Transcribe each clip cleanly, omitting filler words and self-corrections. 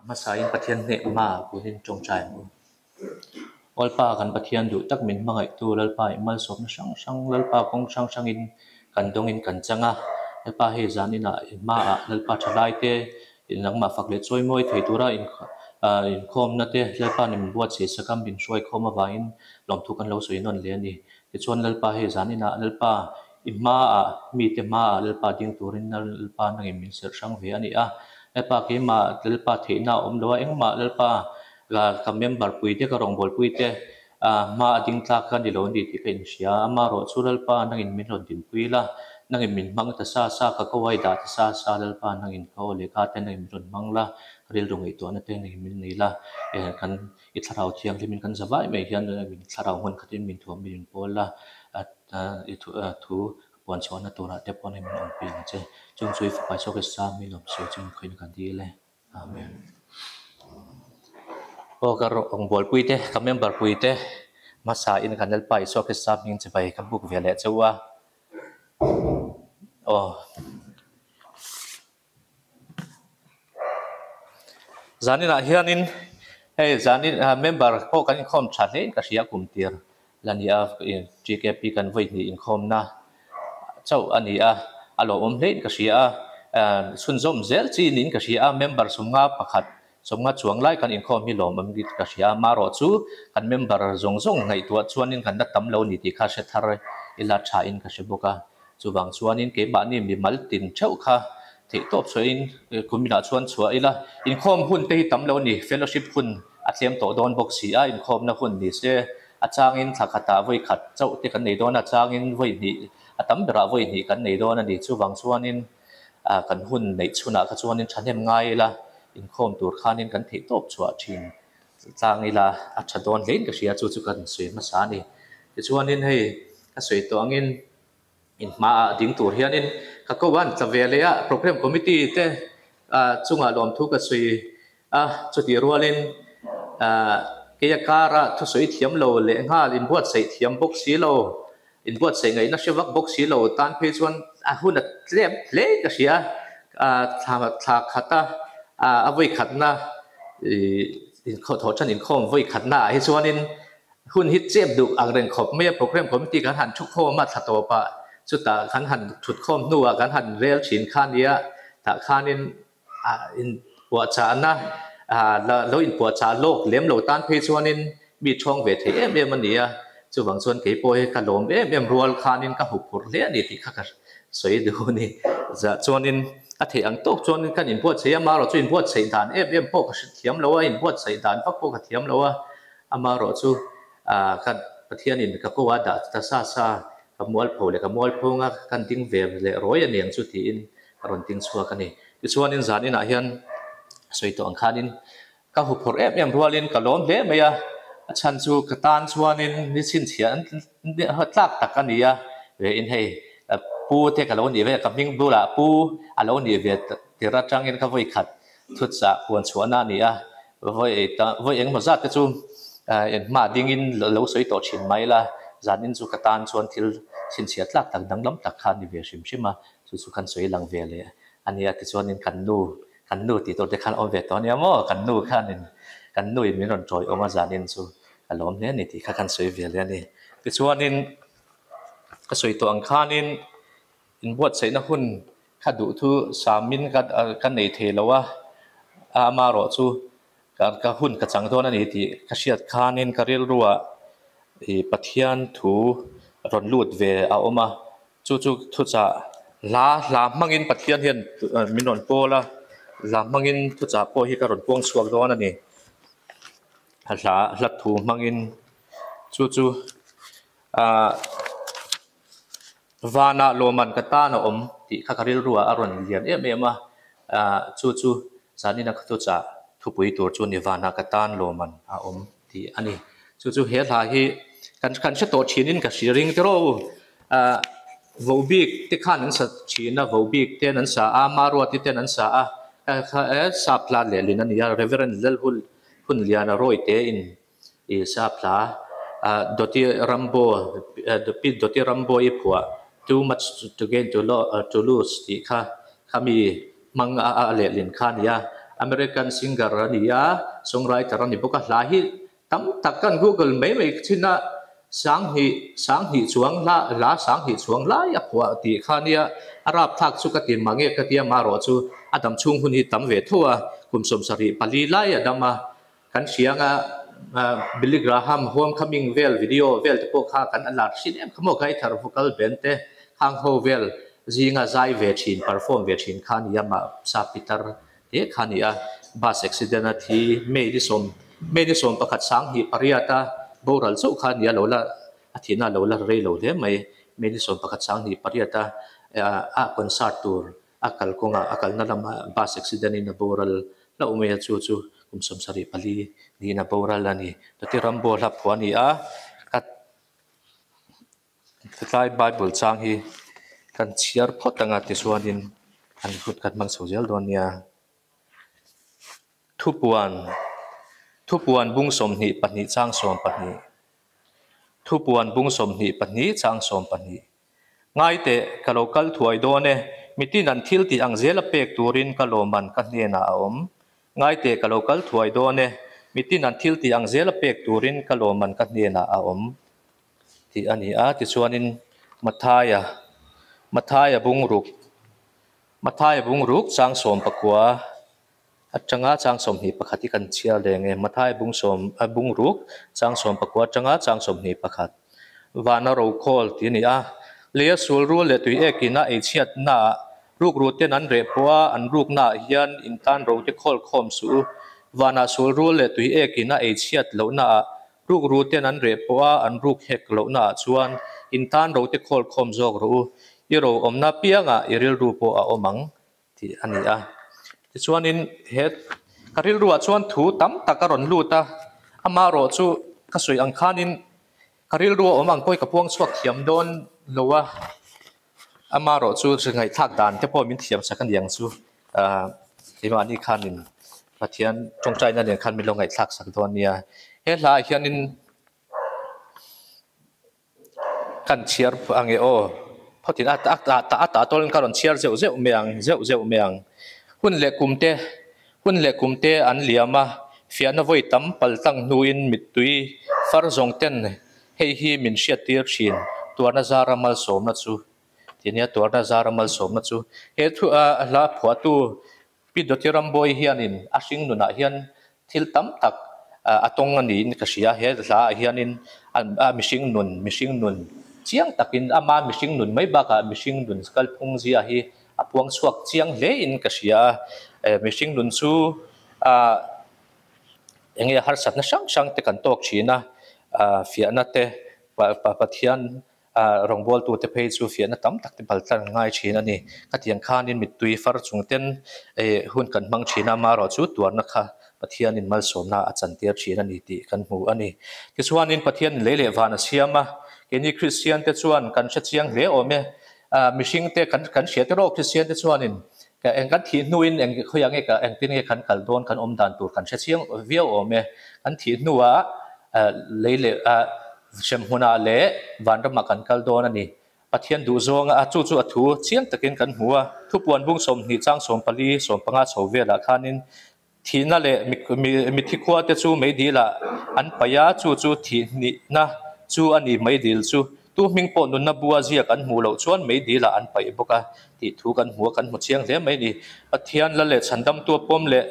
Hmasain Pathian hneh hma kunin tawngtai ang u. Lalpa kan Pathian duh tak min hmangaihtu Lalpa i malsawmna hrang hrang Lalpa kawng hrang hrangin kan dawngin kan chang a. Lalpa hei zaninah i hmaah Lalpa thalaite nangmah fak leh chawimawi thei tura inkhawmna te Lalpa nen min buatsaih sak a, min hruaikhawm avangin lawmthu kan lo sawi nawn leh a ni. Tichuan Lalpa hei zaninah Lalpa i hmaah mite hmaah Lalpa ding turin Lalpa nangin min serh hrang ve a ni a. Lalpa keimah Lalpa theihna a awm lo a, engmah Lalpa ka member pui te ka rawngbawlpui te hma a ding tlak ka ni lo a ni tih ka inhria a. Amaherawh chu Lalpa nangin min rawn dinpui la, nangin min hmang ta sa sa, ka ko ai dah ta sa sa, Lalpa nangin ka aw leh ka te nangin min rawn hmang la, ka rilru ngaihtuahna te nangin min nei la, kan i thlarau thianghlimin kan za vai mai hian min thlarau hmun khatin min thuam min inpawl la, i thu puan chhuahna turah te pawh min awmpui ang che. Chung chu i fapa Isua Krista mi lawmsawi chu inkhawina ka dil e. Amen. Aw ka rawngbawlpui te, ka member pui te, hmasa in kan Lalpa Isua Krista hming chibai ka buk ve leh chauh a. Aw. Zaninah hianin hei zanin member pawh kan inkhawm tha hlein ka hria kum tir la ni a, TKP kan vawi hnih inkhawmna chauh a ni a, a lawmawm hlein ka hria a, chhunzawm zel chi niin ka hria a, member sawmnga pakhat sawmnga chuang lai kan inkhawm hi lawmawm bik ka hria a, marawh chu kan member zawng zawng ngaihtuah chuanin kan la tam lo ni tih kha hre thar ila thain ka hre bawk a. Chuvang chuanin keimahni mimal tin theuh kha theihtawp chhuahin kuminah chuan chhuah ila, inkhawm hun te hi tam lo ni, fellowship hun a tlem tawh dawn bawk si a, inkhawmna hun ni se a changin thla khatah vawi khat chauh te kan nei dawn a, a changin vawi hnih a tam berah vawi hnih kan nei dawn a ni. Chuvang chuanin kan hun neih chhunah kha chuanin thahnem ngai ila, inkhawm tur khanin kan theihtawp chhuah thin tlang ila a tha dawn hlein ka hria, chu chu kan sawi hmasa a ni. Tichuanin hei ka sawi tawh angin In hmaah ding tur hianin ka ko an tla ve leh a, Programme Committee te chungah lawmthu ka sawi a, chutih rualin keia kara thusawi thiam lo leh nghal inbuatsaih thiam bawk si lo, inbuatsaih ngaihna hre vak bawk si lo tan phei chuan a hun a tlem hle ka hria a, thla khata a vawikhatna thawh tan inkhawm vawikhatna ah hi chuanin Hun hi chep duh ang reng khawp mai a, Programme Committee kan han thu khawm a, thla tawpah chutah kan han thut khawm hnuah kan han rel thin kha nia, tah khanin inpuahchahna lo inpuahchah lawk lem lo tan phei chuanin mi thawng ve thei em em a ni a, chuvang chuan kei pawh hi ka lawm em em rual khanin ka hmu phurh hle a ni tih kha ka sawi duh a ni. Zah chuanin a theih ang tawk chuanin kan inbuatsaih a, marawh chu inbuatsaih dan em em pawh ka hrethiam lo a, inbuatsaih dan vak pawh ka thiam lo a. Amaherawh chu ka Pathianin ka ko a dah ta sa sa, ka mualpho leh ka mualphunga kan ding ve leh rawi a niang chu tiin ka rawn ding chhuak a ni. Tichuanin zan inah hian sawi tawh ang khanin ka huphurh em em rualin ka lawm hle mai a, a chhan chu ka tan chuanin ni chhinchhiah tlak tak a ni a, ve in hei pu te ka lo nih ve, ka hming bulah pu a lo nih ve tir atangin ka vawi khat thutchah puan chhuahna a ni a, Vawi ta vawi engemaw zat te chu enhma dingin lo sawi tawh thin mai la, zanin chu ka tan chuan thil chhinchhiah tlak tak danglam tak kha a ni ve hrim hrim a, chu chu kan sawi lang ve leh a nia tichuanin kan nu kan nu tih tur te khan awm ve tawh a nia maw kan nu khanin kan nuin min rawn tawi awm a zanin chu ka lawm hle a ni tih kha kan sawi ve leh a ni. Tichuanin ka sawi tawh ang khanin inbuatsaihna hun Kha duhthu samin ka ka nei thei lo a, amaherawh chu ka ka hun ka chang dawn a ni tih ka hriat khanin ka rilruah ih Pathian thu rawn lut ve a awm a, chu chu thuchah hla hla hmangin Pathian hian min rawn pawl a, hla hmangin thuchah pawh hi ka rawn puang chhuak dawn a ni, hla hla thu hmangin chu chu ah. Vanah lawmman ka tan a awm tih kha ka rilruah a rawn lian em em a, chu chu zanina ka thuchah thupui tur chu ni vanah ka tan lawmman a awm tih a ni. Chu chu he hla hi kan kan hre tawh thinin ka hria ring tiraw u. Vohbik te khan an sa thin a, Vohbik ten an sa a, Maruati ten an sa a, sap hla lehlin a ni a, Reverend Lalhul Hunliana Rawite in I sap hla Doti Rambo Pi Doti Rambo i phuah Too much to gain to lose tih kha khami hmang a lehlin kha a ni a. American singer a ni a, songwriter a ni bawk a, hla hi tam tak kan google mai mai thin a, sanghnih sanghnih chuang hla hla sanghnih chuang lai a phuah tih kha nia, a rapthlak chu ka ti mange ka tia marawh chu a dam chhung hun hi tam ve tho a, kum 74 lai a dam a, kan hria anga Billy Graham homecoming vel video vel te pawh kha kan a lar thin em kha maw guitar vocal band te khang ho vel zinga zai ve thin perform ve thin kha a ni a mah sa pitar te kha a ni a bus accident a thi May ni sawm May ni 11 2008 a boral chauh kha a ni a lo la a thihna a lo la rei lo hle mai May ni 11 2008 a a concert tur A kal kawngah a kalna lamah bus accident in a boral hlauh mai a, chu chu kum 74 niin a boral a ni. Tati Rambo hla phuah a ni a, ka tlai Bible chang hi kan chhiar phawt ang a tichuanin an hun kan hmang chho zel dawn nia. Thupuan, Thupuan bung 22 chang 12, Thupuan bung 22 chang 12. Ngai teh, ka lo kal thuai dawn e, mitin an thil tih ang zela pek turin ka lawmman ka hnenah a awm. Ngai teh, ka lo kal thuai dawn e, mitin an thil tih ang zela pek turin ka lawmman ka hnenah a awm, tih a ni a. Tichuanin Mathaia, Mathaia bungruk, Mathaia bungruk chang 19 atanga chang 21 hi kan chhiar leng e. Mathai bung sawm a bung ruk chang 19 atanga chang 21. Vana rokhawl tih a ni a. Leia sul rul leh tui ekin a eichhiatnaah ruk rut ten an reh pawh a, an ruknaah hian intan ro te khawl khawm suh u. Vanah sul rul leh tui ekin a eichhiat lohnaah ruk rut ten an reh pawh a, an ruk hek lohnaah chuan intan ro te khawl khawm zawk rawh u. I ro awmna piangah i rilru pawh a awm ang. tih a ni a. Tichuanin he ka rilruah chuan thu tam tak a rawn lut a, amaherawh chu ka sawi ang khanin ka rilru a awm ang pawhin ka puang chhuak thiam dawn lo a, amaherawh chu ngaihthlak dan te pawh min thiam sak a ni ang chu ah keimahni khanin Pathian tawngtaina nen khan min lo ngaihthlak sak dawn nia. He hlaah hianin Kan chhiar ang e aw. Phawtin a a ta a ta tawlin ka rawn chhiar zeuh zeuh mai ang, zeuh zeuh mai ang. Hun leh kum te, hun leh kum te an liam a, fiahna vawi tam pal tlang hnuin mittui far zawng ten hei hi min hriattir thin, tuarna zara malsawmna chu ti nia, tuarna zara malsawmna chu. He thu a hla phuahtu Pi Dawti Rambawi hianin a hring nunah hian thil tam tak a tawng a niin ka hria. He hlaah hianin a mihring nun, mihring nun chiang takin ama mihring nun mai bakah mihring nun kalphung zia hi a puang chhuak chiang hlein ka hria a. Mihring nun chu eng nge harsatna hrang hrang te kan tawk thin a, fiahna te Pathian A rawngbawltute phei chu fiahna tam tak te bal tlan ngai thin a ni. Khatiang khanin mittui far chung ten hun kan hmang thin a, amaherawh chu tuarna kha Pathianin malsawmna a chantir thin a ni tih kan hmu a ni. Tichuanin Pathianin lei leh van a siam a, keini Kristiante chuan kan hre chiang hle awm e. Mihringte kan kan hria te rawh Kristiante chuanin eng kan thih hnuin eng khawiah nge engtin nge kan kal dawn kan awm dan tur kan hre chiang viau awm e. Kan thih hnuah lei leh Hremhmunah leh vanramah kan kal dawn a ni. Pathian duh zawnga a chu chu a thu chiang takin kan hmu a. Thupuan bung 20 chang 14, 15 chho velah khanin thihna leh mithi khua te chu meidilah an paih a, chu chu thihhnihna chu a ni meidil chu. Tu hming pawh nunna bua ziak an hmuh loh chuan meidilah an paih bawk a tih thu kan hmu a, kan hmu chiang hle mai a ni. Pathian la leh chhandamtu a pawm leh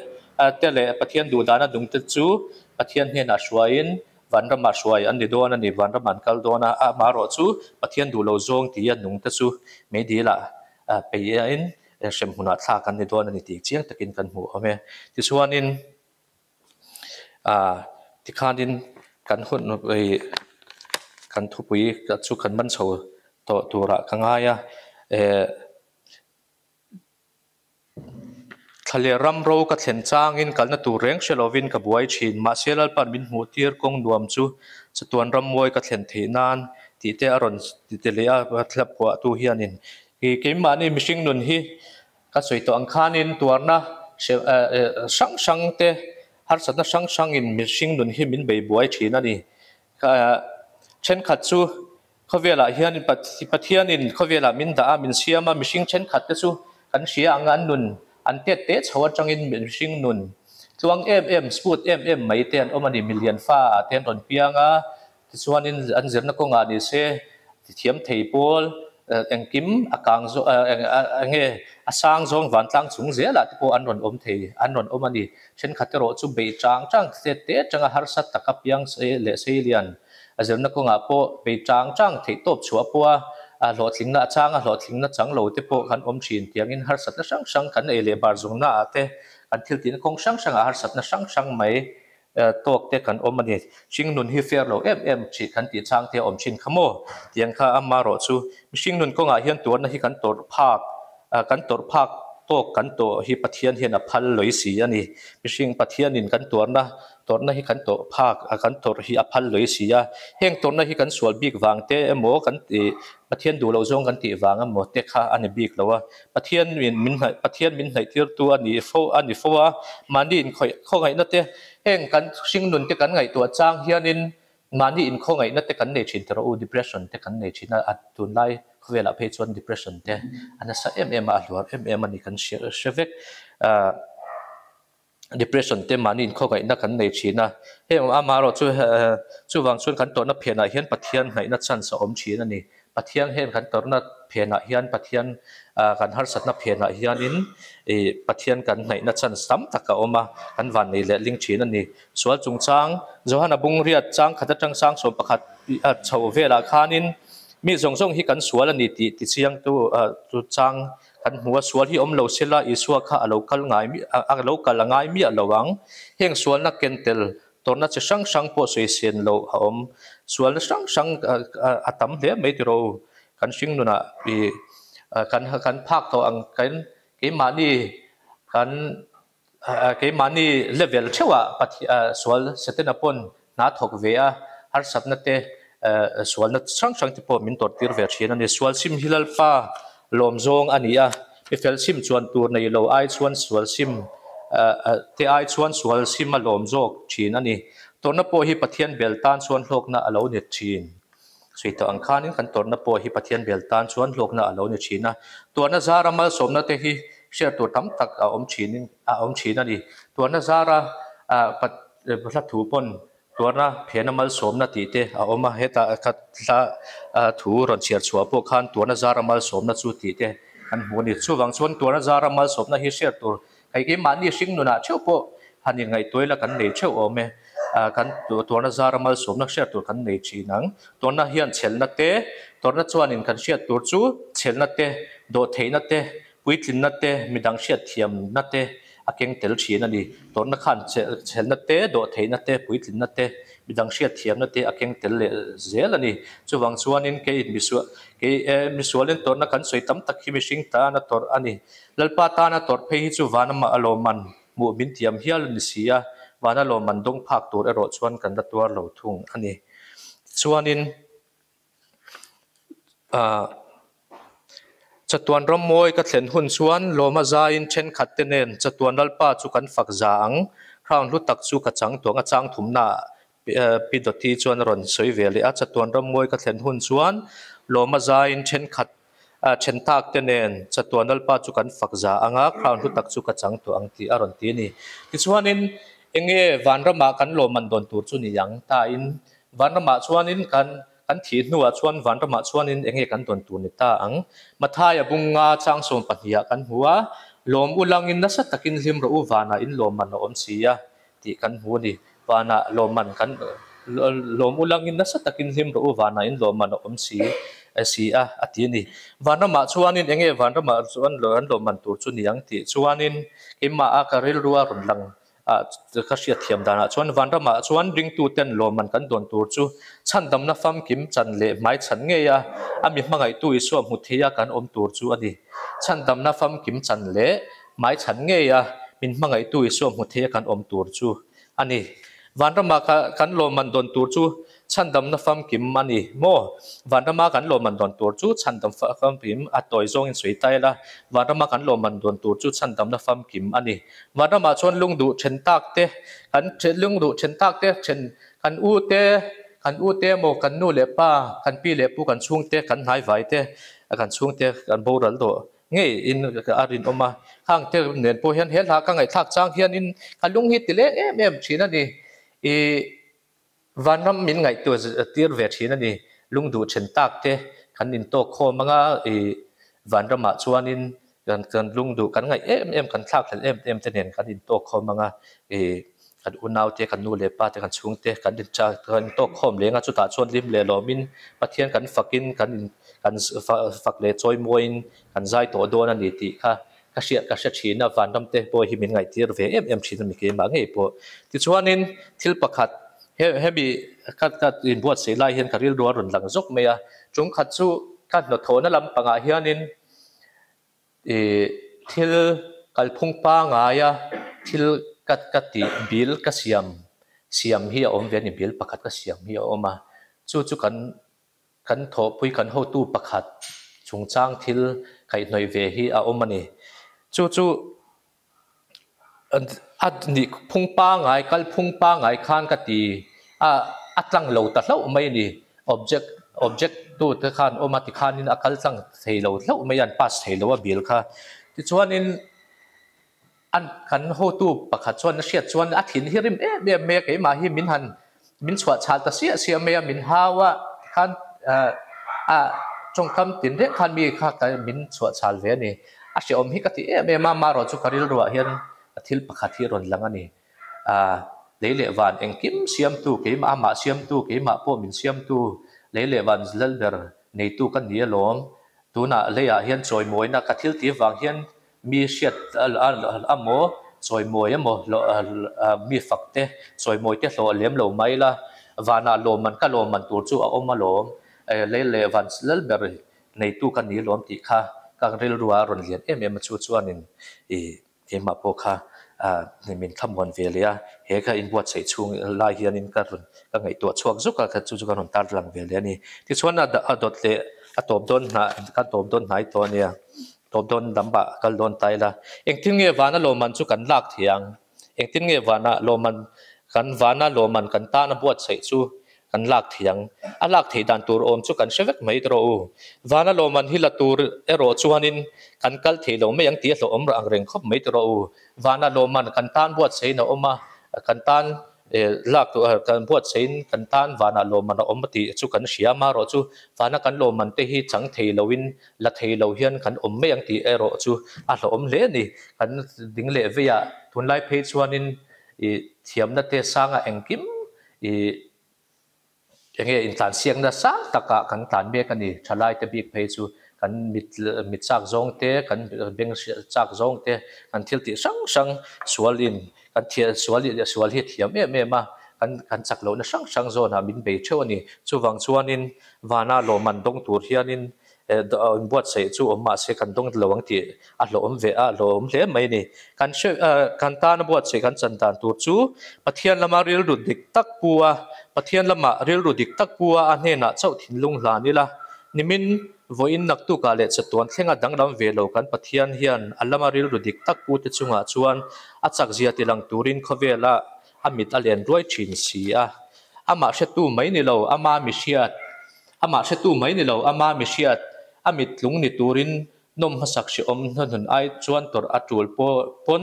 te leh Pathian duhdana dungte chu Pathian hnenah hruaiin Vanramah hruai an ni dawn a ni, Vanram an kal dawn a, amaherawh chu Pathian duh lo zawng tia nungte chu meidilah peiin hremhmunah thlak an ni dawn a ni tih chiang takin kan hmuh awm e. Tichuanin tikhanin kan hun kan thupui chu kan man chho tawh turah ka ngai a. Thlaleh ram ro ka thlen changin kalna tur reng hre lovin ka buai thin. Mahse Lalpa'n min hmuh tir kawng nuam chu chatuan ram mawi ka thlen theih nan tih te a rawn ti leh a, thla phuahtu hianin keimahni mihring nun hi ka sawi tawh ang khanin tuarna hrang hrang te harsatna hrang hrangin mihring nun hi min bei buai thin a ni. Thenkhat chu Khawvelah hian Pathianin khawvelah min dah a, min siam a, mihring thenkhat te chu kan hria ang a, an nun An tet te chho atangin mihring nun tluang em em, smooth em em mai te an awm a ni. Milian fa ah te an rawn piang a, tichuanin an zirna kawngah ni se tithiam thei pawl engkim a kang zawh eng nge a sang zawng vantlang chung zelah te pawh an rawn awm thei an rawn awm a ni. Thenkhat erawh chu bei chang chang tet te atanga harsa taka piang leh sei lian A zirna kawngah pawh bei chang chang theih tawp chhuah pawha hlawhtlingna a changa hlawhtlingna chang lo te pawh kan awm thin tiangin harsatna hrang hrang kan ei leh bar zungna ah te kan thil tihna kawng hrang hrangah harsatna hrang hrang mai tawk te kan awm a ni. Hring nun hi fair lo em em tih kan tih chang te a awm thin kha maw? Tiang kha amarawh chu mihring nun kawngah hian tuarna hi kan tawrh phak kan tawrh phak tawk kan tawh hi Pathian hian a phal lawih si a ni. Mihring Pathianin kan tuarna Tawrhna hi kan tawrh phak a, kan tawrh hi a phal lawih si a. Heng tawrhna hi kan sual bik vang te emaw kan tih, Pathian duh loh zawng kan tih vang emaw te kha a ni bik lo a. Pathian min min hnaih, Pathian min hnaihtirtu a ni fo a ni fo a. Mahni inkhawih khawngaihna te, heng kan hringnun te kan ngaihtuah chang hianin mahni inkhawngaihna te kan nei thin tawh rawh u, depression te kan nei thin a, a tunlai khawvelah phei chuan depression te a nasa em em a, a hluar em em a ni kan hria hre vek. Ahh. Depression te mahni inkhawnghaihna kan nei thin a, heng amaherawh chu chuvang chuan kan tawrhna phenah hian Pathian hnaihna chance a awm thin a ni. Pathian heng kan tawrhna phenah hian Pathian kan harsatna phenah hianin ih Pathian kan hnaihna chance tam tak a awm a, kan vannei leh ling thin a ni. Sual chungchang Johana Bungriat chang khat atang 11 chho velah khanin mi zawng zawng hi kan sual a ni tih tichiangtu chu chang Kan hmu a, sual hi awm lo sela Isua kha a lo kal ngai a lo kal a ngai miah lo ang. Heng sualna ken tel tawrhna chi hrang hrang pawh sawi sen loh a awm. Sualna hrang hrang a tam hle mai tiraw u. Kan hring nunah i kan kan phak tawh ang kan keimahni kan Keimahni level theuhah sual Setana pawn hna thawk ve a, harsatna te sualna hrang hrang te pawh min tawrhtir ve thin a ni. Sual sim hi Lalpa lawm zawng a ni a, mi fel sim chuan tur nei lo ai chuan sual sim te ai chuan sual sim a lawm zawk thin a ni. Tawrhna pawh hi Pathian bel tan chuan hlawkna a lo ni thin. Sawi tawh ang khanin kan tawrhna pawh hi Pathian bel tan chuan hlawkna a lo ni thin a. Tuarna zara malsawmna te hi hriat tur tam tak a awm thinin a awm thin a ni. Tuarna zara hla thu pawn tuarna phena malsawmna tih te a awm a, hetah khat hla thu rawn chhiar chhuah pawh khan tuarna zara malsawmna chu tih te kan hmu a ni. Chuvang chuan tuarna zara malsawmna hi hriat tur Hei hi mahni hring nunah theuh pawh han inngaihtuai la kan nei theuh awm e. Kan tuarna zara malsawmna hriat tur kan nei thin ang. Tuarna hian chhelna te, tuarna chuanin kan hriat tur chu chhelna te, dawhtheihna te, puitlinna te, midang hriatthiamna te a keng tel thin a ni. Tuarna khan chhelna te, dawhtheihna te, puitlinna te, midang hriatthiamna te a keng tel leh zel a ni. Chuvang chuanin kei misual kei misualin tuarna kan sawi tam tak hi mihring tana tawrh a ni. Lalpa tana tawrh phei hi chu vana mah a lawmman hmuh min tiam hial a ni si a, vana lawmman dawng phak tur erawh chuan kan la tuar lo thung a ni. Tichuanin ah chatuan rammawi ka thlen hun chuan lawma zaiin thenkhat te nen chatuan Lalpa chu kan fak za ang, crown hlu tak chu ka chang tuang a chang thumna ah Pi Dawti chuan a rawn sawi ve leh a, chatuan rammawi ka thlen hun chuan lawma zaiin thenkhat A then tak te nen chatuan Lalpa chu kan fak za ang a, crown hlu tak chu ka chang tawh ang tih a rawn ti a ni. Tichuanin enge vanramah kan lawmman dawn tur chu ni ang tain vanramah chuanin kan kan thih hnuah chuan vanramah chuanin enge kan dawn tur ni ta ang. Mathaia bunga changsawm pahniha kan hmu a, lawm u langin nasa takin hlim rawh u vanah in lawmman a awm si a tih kan hmu a ni. Vanah lawmman kan lawm u langin nasa takin hlim rawh u, vanah in lawmman a awm si si a, a ti a ni. Vanramah chuanin eng nge vanramah chuan an lawmman tur chu ni ang tih chuanin keimah a ka rilru a rawn lang a ka hriat thiam danah chuan vanramah chuan ringtuten lawmman kan dawn tur chu chhandamna famkim chan leh hmaichhan ngei a, a mi hmangaihtu Isua hmu thei a kan awm tur chu a ni. Chhandamna famkim chan leh Hmaichhan ngei a, min hmangaihtu Isua hmu thei a kan awm tur chu a ni. Vanrama kan lawmman dawn tur chu chhandamna famkim a ni maw? Vanrama kan lawmman dawn tur chu chhandam famkim a tawi zawngin sawi ta ila, Vanrama kan lawmman dawn tur chu chhandamna famkim a ni. Vanramah chuan lungduh then tak te, kan lungduh then tak te, then kan u te, kan u te emaw, kan nu leh pa, kan pi leh pu, kan chhungte, kan hnaivai te, kan chhungte kan boral tawh. ngei in a rinawm a. Khang te nen pawh hian he hla ka ngaihthlak chang hianin ka lung hi ti leng em em thin a ni. Ih Vanram min ngaihtuah tir ve thin a ni. Lungduh then tak te kan intawk khawm anga ih Vanramah chuanin kan kan lungduh kan ngaih em em kan thlakhlelh em em te nen kan intawk khawm anga ih kan unau te kan nu leh pa te kan chhung te kan incha kan intawk khawm leng a chutah chuan hlim leh lawmin Pathian kan fakin kan in kan fak leh chawi mawiin kan zai tawh dawn a ni tih kha ka hriat ka hre thin a vanram te pawh hi min ngaihtir ve em em thin a ni keimah ngei pawh. Tichuanin thil pakhat he hemi ka ka inbuatsaih lai hian ka rilru a rawn lang zawk mai a chungkhat chu ka hnawthawhna lampangah hianin Ih thil kalphung pangaia thil ka ka tih bill ka siam siam hi a awm ve a ni, bill pakhat ka siam hi a awm a, chu chu kan kan thawhpui kan hotu pakhat chungchang thil kaihhnawih ve hi a awm a ni. Chu chu a nih phung pangai kalphung pangai khan ka ti a a tlang lo ta hlauh mai a ni. Object object tu te khan awm a tikhanin a kal tlang thei lo hlauh mai a an pass thei lo a bill kha. Tichuanin an kan hotu pakhat chuan a hriat chuan a thin hi rim em em mai a keimah hi min han min chhuah chhal ta siah siah mai a min hau a tikhan a tawngkam tin reng khan mi kha min chhuah chhal ve a ni. A hrehawm hi ka ti em em a amaherawh chu ka rilruah hian thil pakhat hi a rawn lang a ni. Lei leh van engkim siamtu keimah amah siamtu keimah pawh min siamtu lei leh van lalber neitu ka ni alawm. Tunah leiah hian chawimawina ka thil tih vang hian Mi hriat a maw, chawimawi emaw mi fak te, chawimawi te hlawh lem lo mai la, vanah lawmman ka lawmman tur chu a awm alawm, lei leh van lal ber neitu ka ni lawm tih kha ka rilrua a rawn lian em em a chu chuanin i keimah pawh kha min thlamuan ve leh a, he ka inbuatsaih chhung lai hianin ka rawn ka ngaihtuah chhuak zuk a, chu chu ka rawn tar lang ve leh a ni. Tichuan a dawt leh a tawp dawn hnah ka tawp dawn hnai tawh a nia. Tawp dawn dam ah kal dawn ta ila. Engtin nge vana lawmman chu kan lak thei ang? Engtin nge vana lawmman kan vana lawmman kan tana buatsaih chu kan lak thei ang? A lak theih dan tur awm chu kan hre vek mai tawh u. Vana lawmman hi la tur erawh chuanin kan kal thei lo mai ang tih a hlawhawm ang reng khawp mai tawh u. Vana lawmman kan tan buatsaihin a awm a, kan tan Lak tur kan buatsahin kan tan vanah lawmman a awm a tih chu kan hria amaherawh chu vana kan lawmman te hi chang thei loin la thei lo hian kan awm mai ang tih erawh chu a hlauhawm hle a ni. Kan ding leh veiah tunlai phei chuanin ih thiamna te sanga engkim ih Enge intlansiakna sang takah kan tlan mek a ni. Thalaite bik phei chu kan mit mit chak zawng te, kan beng chak zawng te, kan thil tih hrang hrang sualin kan thiam sual sual hi a thiam em em a, kan kan chak lohna hrang hrang zawnah min bei theuh a ni. Chuvang chuanin vana lawmman dawng tur hianin Inbuatsaih chu awm mahse kan dawng lo ang tih a hlawhawm ve a, a hlawhawm hle mai a ni. Kan hre kan tana buatsaih kan chan dan tur chu Pathian lama rilru dik tak pu a, Pathian lama rilru dik tak pu a a hnenah chauh thinlung hlan ila, nimin vawiin naktukah leh chatuan thlenga danglam ve lo kan Pathian hian a lama rilru dik tak pu te chungah chuan a chakzia tilang turin khawvela a mit a len ruai thin si a. Amah hretu mai ni lo, ama mihriat Amah hretu mai ni lo, ama mi hriat, a mit tlung ni turin nawm hmasak hrehawm hnahnun ai chuan tawrh a tul pawn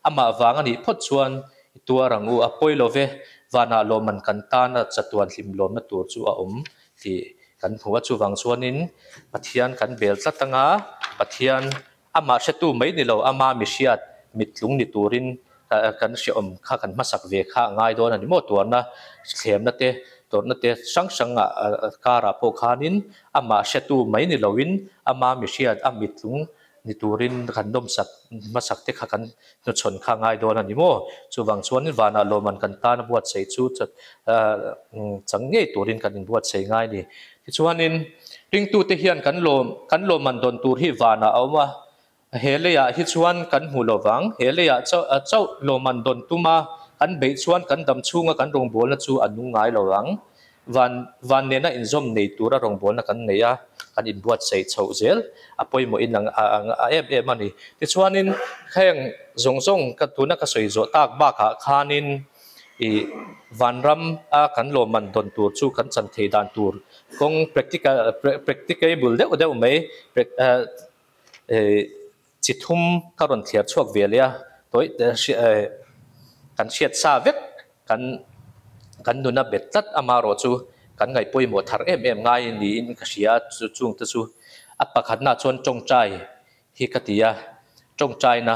amah vang a nih phawt chuan i tuar ang u, a pawi lo ve, vanah lawmman kan tana chatuan hlim lawmna tur chu a awm tih kan hmu a, chuvang chuanin Pathian kan bel tlat anga Pathian amah hretu mai ni lo, ama mi hriat, mit tlung ni turin kan hrehawm kha kan hmasak ve kha a ngai dawn a ni maw? Tuarna thlemna te, tawrhna te hrang hrang ah karah pawh khanin amah hretu mai ni loin ama mi hriat a mittlung ni turin kan nawmsak hmasak te kha kan hnuchhawn kha a ngai dawn a ni maw? Chuvang chuanin vanah lawmman kan tan a buatsaih chu chang ngei turin kan inbuatsaih ngai a ni. Tichuanin ringtute hian kan lawm kan lawmman dawn tur hi vanah a awm a, He leiah hi chuan kan hmu lo vang. He leiah chauh lawmman dawn tuma kan beih chuan kan dam chhunga kan rawngbawlna chu a nung ngai lo vang. Van van nena inzawm nei tura rawngbawlna kan nei a, kan inbuatsaih chhoh zel a pawimawhin ang a em em a ni. Tichuanin heng zawng zawng ka tuna ka sawi zawh tak bakah khanin ih vanram a kan lawmman dawn tur chu kan chan thei dan tur kawng practical practicable deuh deuh mai. Chi thum ka rawn thliar chhuak ve leh a, tawi kan hriat sa vek kan kan nuna bet tlat amarawh chu kan ngaih pawimawh thar em em ngai niin ka hria a, chu chungte chu a pakhatna chuan tawngtai hi ka ti a, tawngtaina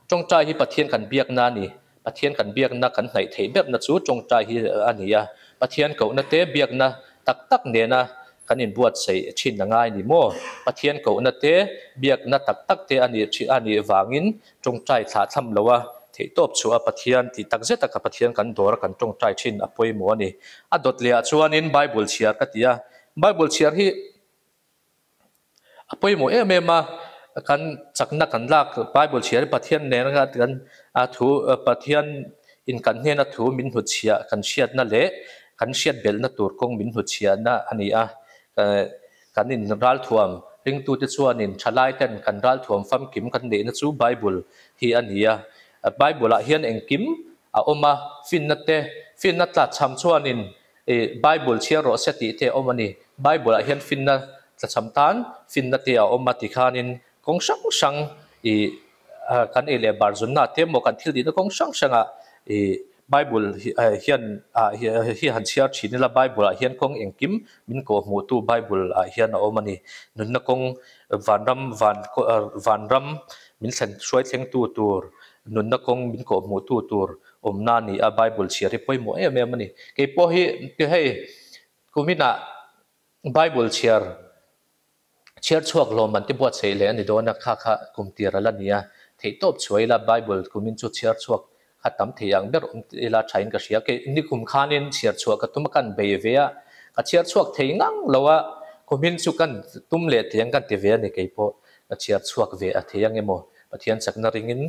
tawngtai hi Pathian kan biakna a ni, Pathian kan biakna kan hnaih theih berna chu tawngtai hi a ni a, Pathian kohna te biakna tak tak nena kan inbuatsaih thin a ngai ni maw? Pathian kohna te biakna tak tak te a nih a nih vangin tawngtai thlah thlam lo a, theihtawp chhuah a Pathian tih tak zet a ka Pathian kan dawr a kan tawngtai thin a pawimawh a ni. A dawt leh ah chuanin Bible chhiar ka ti a, Bible chhiar hi A pawimawh em em a, kan chakna kan lak Bible chhiar hi Pathian nen a kan a thu Pathian in kan hnena thu min hnutchhiah kan hriatna leh kan hriat belhna tur kawng min hnutchhiahna a ni a. Kan in ralthuam ringtute chuanin thalai ten kan ralthuam famkim kan neihna chu Bible hi a ni a. Bible ah hian engkim a awm a, finna te finna tlachham chuanin I Bible chhiar rawh se tih te a awm a ni. Bible ah hian finna tlachham tan finna te a awm a ti khanin kawng hrang hrang i kan ei leh bar zunna te emaw kan thil tihna kawng hrang hrangah i Bible hian ah hi han chhiar thin ila Bible ah hian kawng engkim min kawhhmuhtu Bible ah hian a awm a ni. Nunna kawng vanram van vanram min thlen hruai thlengtu tur nunna kawng min kawhhmuhtu tur awmna a ni a, Bible chhiar hi pawimawh em em a ni. Kei pawh hi hei kuminah Bible chhiar chhiar chhuak hlawm an ti buatsaih leh a ni dawn a, kha kha kum tir a la ni a, theihtawp chhuah ila Bible kumin chu chhiar chhuak kha tam thei ang ber awm ila thain ka hria. Kei nikum khanin chhiar chhuah ka tum a, kan bei ve a, ka chhiar chhuak thei ngang lo a, kumin chu kan tum leh tih ang kan ti ve a ni kei pawh ka chhiar chhuak ve a thei ang emaw Pathian chakna ringin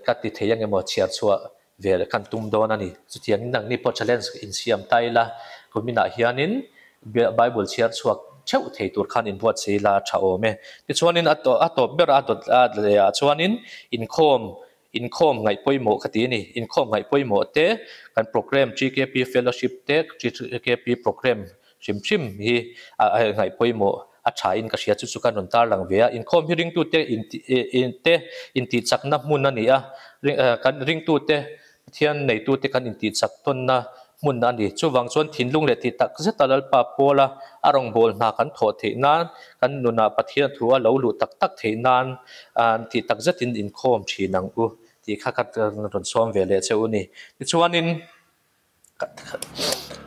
Ka ti thei ang emaw chhiar chhuah ve leh kan tum dawn a ni. Chutiangin nangni pawh challenge insiam ta ila, kuminah hianin Bible chhiar chhuak theuh thei tur khan inbuatsaih ila a tha awm e. Tichuanin a a tawp ber a dawt leh ah chuanin inkhawm inkhawm ngaih pawimawh ka ti a ni. Inkhawm ngaih pawimawh te kan program GKP fellowship te GKP program hrim hrim hi a ngaih pawimawh a tha in ka hria chu chu kan rawn tarlang ve a, inkhawm hi ringtute te intihchakna hmun a ni a, kan ringtute Pathian neitute kan intihchak tawnna hmun a ni. Chuvang chuan thinlung leh tih tak zeta Lalpa pawla a rawngbâwl hna kan thawh theih nan, kan nunah Pathian thu a lo luh tak tak theih nan tih tak zetin inkhawm thin ang u tih kha ka rawn sawm ve leh che u ni. Tichuanin.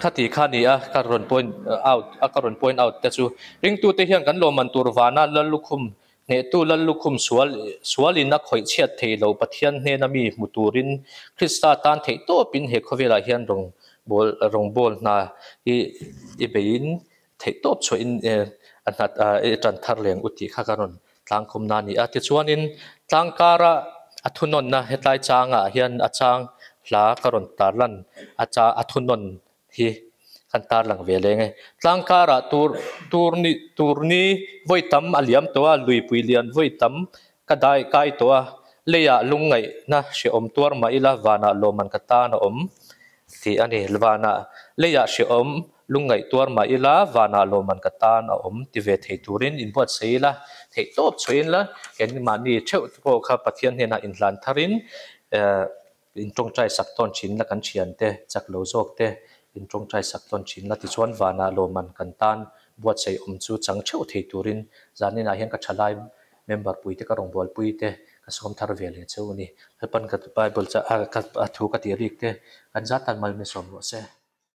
Khati kha ni a, ka rawn point out a ka rawn point out te chu ringtute hian kan lawmman tur vana Lallukhum hnehtu Lallukhum sual sualin a khawih chhiat thei lo Pathian hnena mi hmu turin Krista tan theih tawpin he khawvelah hian rawng bawl rawngbawl hna hi i beiin theih tawp chhuahin a hnat i tan thar leng u tih kha ka rawn tlangkhawmna a ni a. Tichuanin tlangkara a thunawnna hetlai changah hian a chang hla ka rawn tarlan a cha a thunawn hi kan tarlang ve leng e. Tlangkara tur tur ni tur ni vawi tam a liam tawh a, luipui lian vawi tam ka dai kai tawh a, leiah lungngaihna hrehawm tuar mah ila vanah lawmman ka tan a awm tih a ni. Vanah leiah hrehawm Lungngaih tuar mah ila, vanah lawmman ka tan a awm ti ve thei turin inbuatsaih ila, theih tawp chhuahin la, keimahni theuh te pawh kha Pathian hnenah inhlan tharin in tawngtai sak tawn thin la, kan thiante chak lo zawk te in tawngtai sak tawn thin la, tichuan vanah lawmman kan tan buatsaih awm chu chang theuh thei turin zaninah hian ka thalai member puite ka rawngbawlpui te ka sawm thar ve leh cheu a ni. Lalpan ka Bible ka thu ka tih rik te kan zat tan mal min sawm rawh se.